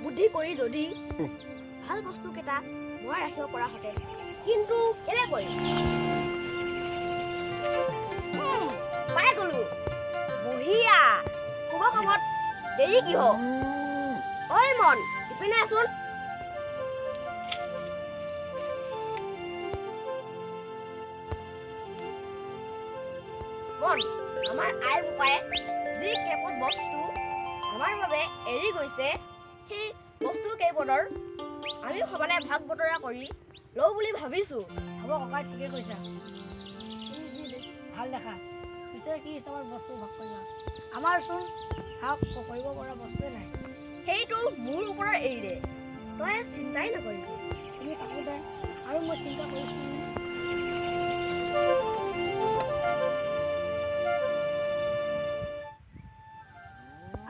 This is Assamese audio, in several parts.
বুদ্ধি কৰি যদি ভাল বস্তুকেইটা মই ৰাখিব পৰা হতে, কিন্তু কেনেকৈ? পাই গলো, বঢ়িয়া। শুভ কামত দেৰি কিহ? ঐ মন, ইপিনে আছোন। মন, আমাৰ আই বোপায়ে যি কেইপদ বস্তু আমাৰ বাবে এৰি গৈছে, সেই বস্তু কেইপদৰ আমি সমানে ভাগ বতৰা কৰি লওঁ বুলি ভাবিছো। হ'ব ককাই, ঠিকে কৈছা। তুমি যি ভাল দেখা। পিছে কি হিচাপত বস্তু ভাগ কৰিবা? আমাৰচোন ভাগ কৰিব পৰা বস্তুৱে নাই। সেইটো মোৰ ওপৰত এৰি দে, তই চিন্তাই নকৰিবি। তুমি থাকোঁতে আৰু মই চিন্তা কৰিছোঁ।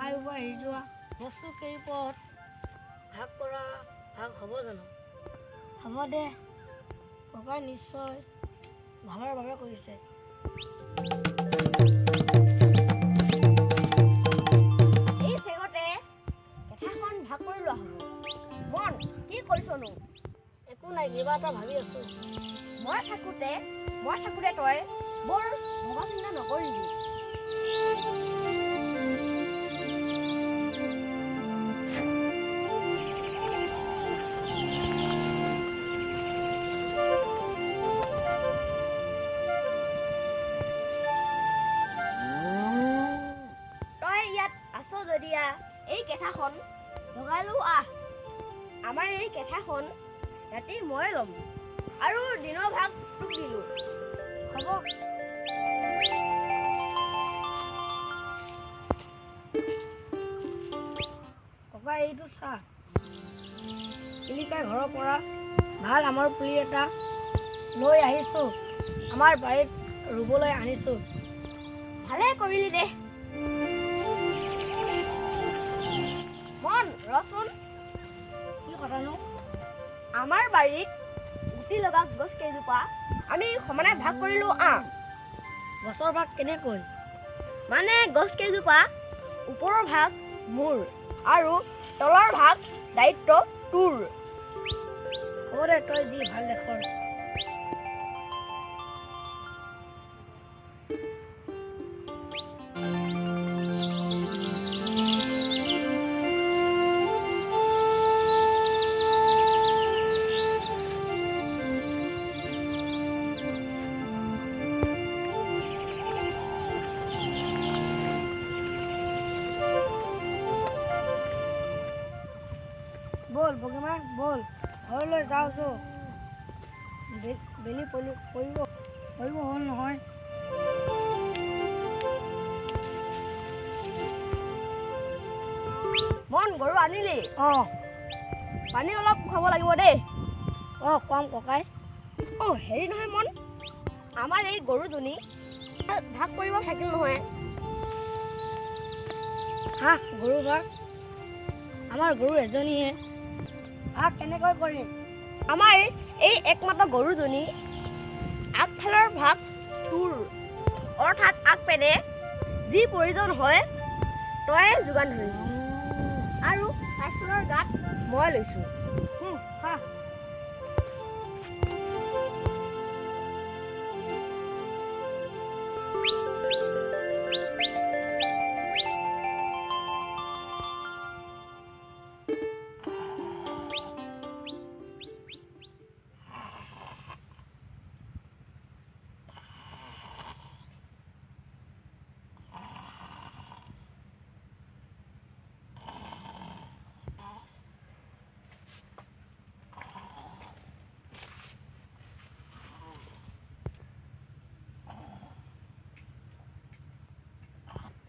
আই বোপাই এৰি যোৱা বস্তু কেইপদ ভাগ কৰা ভাগ হ'ব জানো? হ'ব দে ককাই, নিশ্চয় ভালৰ বাবে কৰিছে। এই চেগতে কেঁথাখন ভাগ কৰি লোৱা হ'ব। মন, কি কৰিছনো? একো নাই, কিবা এটা ভাবি আছো। মই থাকোঁতে তই বৰ ভবা চিন্তা নকৰিবি। তই ইয়াত আছ যদিয়া এই কেঁথাখন ভগাই লওঁ আহ। আমাৰ এই কেঁথাখন ৰাতি মই ল'ম আৰু দিনৰ ভাগ তোক দিলোঁ। হ'ব। ককাই, এইটো চা, তিলিকাই ঘৰৰ পৰা ভাল আমৰ পুলি এটা লৈ আহিছোঁ, আমাৰ বাৰীত ৰুবলৈ আনিছোঁ। ভালে কৰিলি দে। মন, ৰচোন। কি কথানো? আমাৰ বাৰীত গুটি লগা গছ কেইজোপা আমি সমানে ভাগ কৰিলো আহ। গছৰ ভাগ কেনেকৈ? মানে গছ কেইজোপা ওপৰৰ ভাগ মোৰ আৰু তলৰ ভাগ দায়িত্ব তোৰ। হ'ব দে, তই যি ভাল দেখ। ব'ল বগীমা, ব'ল ঘৰলৈ যাওঁ। যো বেলি পৰিব পৰিব হ'ল নহয়। মন, গৰু আনিলি? অঁ। পানী অলপ খুৱাব লাগিব দেই। অঁ, খুৱাম ককাই। অঁ, হেৰি নহয় মন, আমাৰ এই গৰুজনী ভাগ কৰিব থাকিল নহয়। হা, গৰু ভাগ? আমাৰ গৰু এজনীহে, ভাগ কেনেকৈ কৰিম? আমাৰ এই একমাত্ৰ গৰুজনী আগফালৰ ভাগ তোৰ, অৰ্থাৎ আগপেনে যি প্ৰয়োজন হয় তয়ে যোগান ধৰিবি আৰু পাছফালৰ গাত মই লৈছোঁ। খা।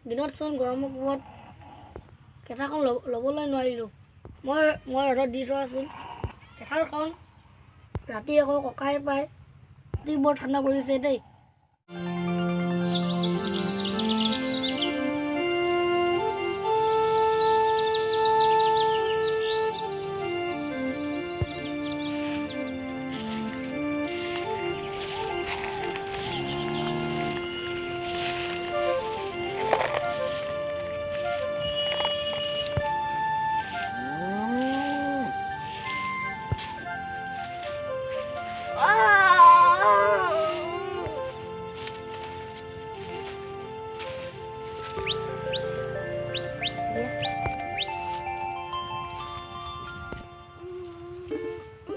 দিনতচোন গৰমৰ কোবত কেঁথাখন ল'বলৈ নোৱাৰিলোঁ। মই ৰ'দত দি থোৱাচোন কেঁঠালখন ৰাতি আকৌ ককাই পায়। ৰাতি বৰ ঠাণ্ডা পৰিছে দেই।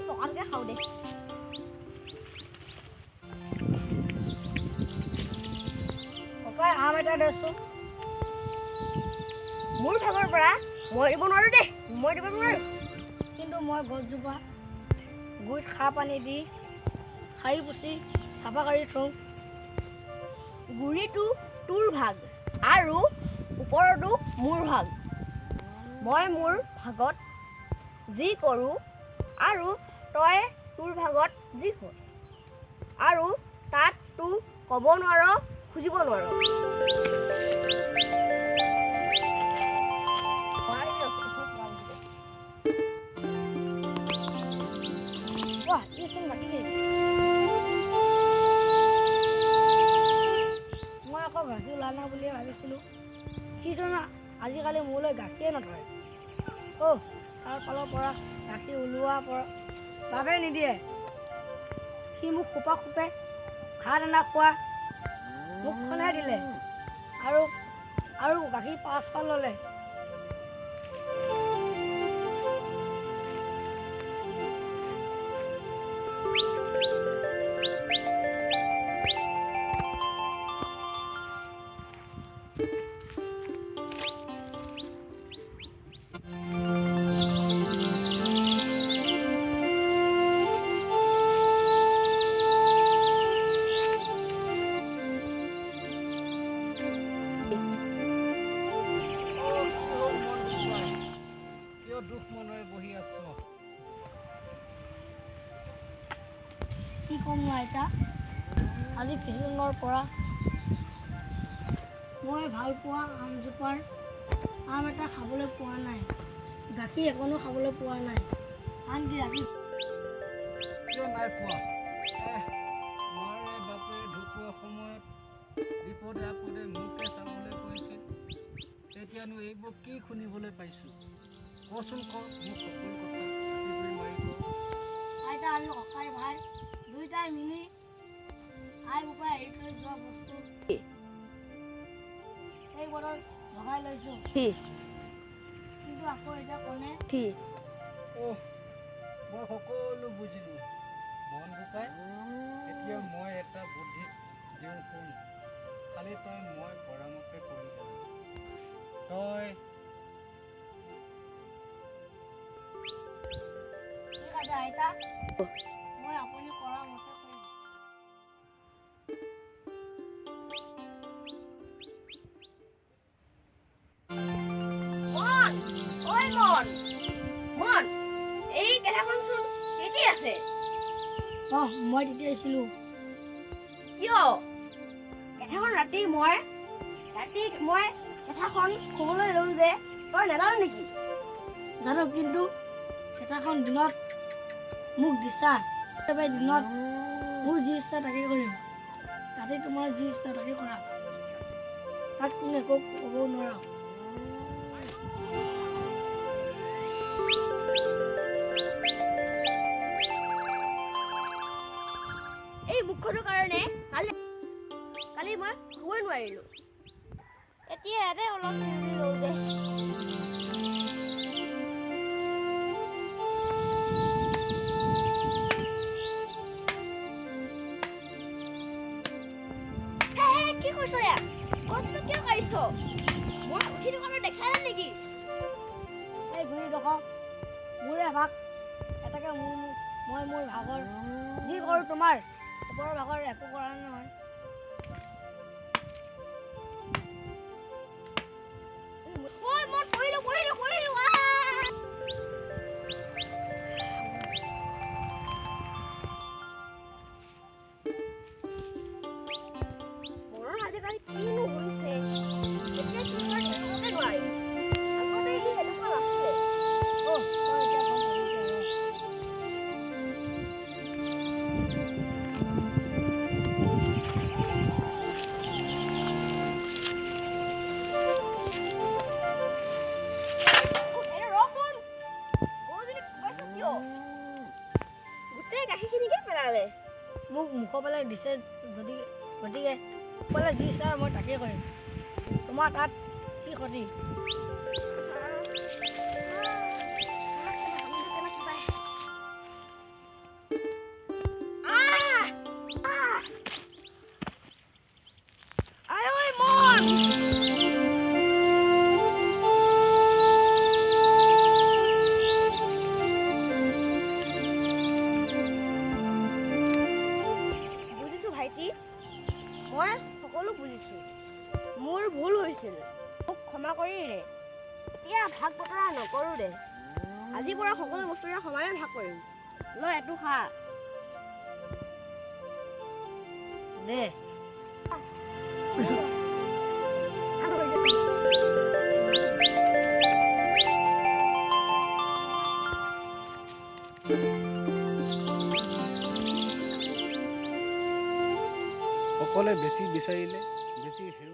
পকালকে খাওঁ দে। ককাই, আম এটা দেচোন। মোৰ ভাগৰ পৰা মই দিব নোৱাৰো দেই, মই দিব নোৱাৰো। কিন্তু মই গছজোপা গুৰিত সাৰ পানী দি সাৰি পুচি চাফা কৰি থওঁ। গুৰিটো তোৰ ভাগ আৰু ওপৰতো মোৰ ভাগ। মই মোৰ ভাগত যি কৰোঁ আৰু তই তোৰ ভাগত যি কৰ, আৰু তাত তোৰ ক'ব নোৱাৰ, খুজিব নোৱাৰ। বাহ, এইচোন গাখীৰ। মই আকৌ গাখীৰ ওলোৱা নাই বুলিয়ে ভাবিছিলোঁ। সিচোন আজিকালি মোলৈ গাখীৰে নধৰে। অ', তাৰ ফালৰ পৰা গাখীৰ ওলোৱা পৰা বাবে নিদিয়ে। সি মোক খোপা খোপে ঘাঁহ দানা খোৱা মুখখনহে দিলে আৰু আৰু গাখীৰ 5 পাল ল'লে। কিয় দুখ মনেৰে বহি আছ? কি ক'ম নো আইতা, আজি কিছুদিনৰ পৰা মই ভাল পোৱা আমজোপাৰ আম এটা খাবলৈ পোৱা নাই, গাখীৰ অকণো খাবলৈ পোৱা নাই, আনকি ৰাতি কিয় নাই পোৱা? এহ, মাৰে বাপেৰে ঢুকোৱা সময়ত বিপদে আপদে মোকে চাবলৈ কৈছিল। এতিয়ানো এইবোৰ কি শুনিবলৈ পাইছোঁ? কচোন ক মোক, সকলো কথা কাটি মাৰি ক। আইতা, আমি ককাই ভাই দুয়োটাই মিলি আই বোপাই এৰি থৈ যোৱা বস্তু এই বতৰ ভগাই লৈছোঁ। কিন্তু আকৌ এতিয়া কোনে অহ, মই সকলো বুজিলোঁ মন বোপাই। এতিয়া মই এটা বুদ্ধি দিওঁ, শুন। খালি তই মই কৰা মতে কৰি যাবি তই। ঠিক আছে আইতা, মই আপুনি কৰা মতে কৰিম। মন, ঐ মন, মন, এই কেঁথাখনচোন তিতি আছে। অঁ, মই তেতিয়া আহিছিলোঁ। কিয় কেঁথাখন ৰাতি মই কেঁথাখন শুবলৈ লওঁ যে তই নাজান নেকি? জানো, কিন্তু কেঁথাখন দিনত মোক দিছা। একেবাৰে দিনত মোৰ যি ইচ্ছা তাকে কৰিম, ৰাতি তোমাৰ যি ইচ্ছা তাকে কৰা। তাত কোনো একো ক'ব নোৱাৰা। এই মুখখনৰ কাৰণে কালি মই শুবই নোৱাৰিলোঁ। এতিয়া ইয়াতে অলপ জিৰণি লওঁ দে। হে হে, কি কৰিছ ইয়াত? গছটো কিয় কাটিছ? মই উঠি থকা দেখা নাই নেকি? এই গুৰিডোখৰ মোৰে ভাগ, এটাকে মোৰ মই মোৰ ভাগৰ যি কৰোঁ, তোমাৰ ওপৰৰ ভাগৰ একো কৰা নহয়। ঐ, মই পৰিলো, পৰিলো, পৰিলো, আহ! মনৰ আজিকালি কিনো হৈছে, এতিয়া কি কৰে ধৰিবকে নোৱাৰি। আগতে সি এনেকুৱা নাছিলে। অ', তই এতিয়া গম পাবি আৰু। অ, এ ৰচোন, গৰুজনী কোবাইছ কিয়? গোটেই গাখীৰখিনিকে পেলালে। মোক মুখৰ পেলাই দিছে যদি, গতিকে পেলাই যি ইচ্ছা মই তাকেই কৰিম। তোমাৰ তাত কি ক্ষতি? বুজিছোঁ ভাইটি, মই সকলো বুজিছোঁ। মোৰ ভুল হৈছিল, মোক ক্ষমা কৰি দে। এতিয়া ভাগ বতৰা নকৰোঁ দে। আজিৰ পৰা সকলো বস্তুৰে সমানে ভাগ কৰিম। ল, এইটো খা। দে। অকলে বেছি বিচাৰিলে বেছি হেৰুৱাব।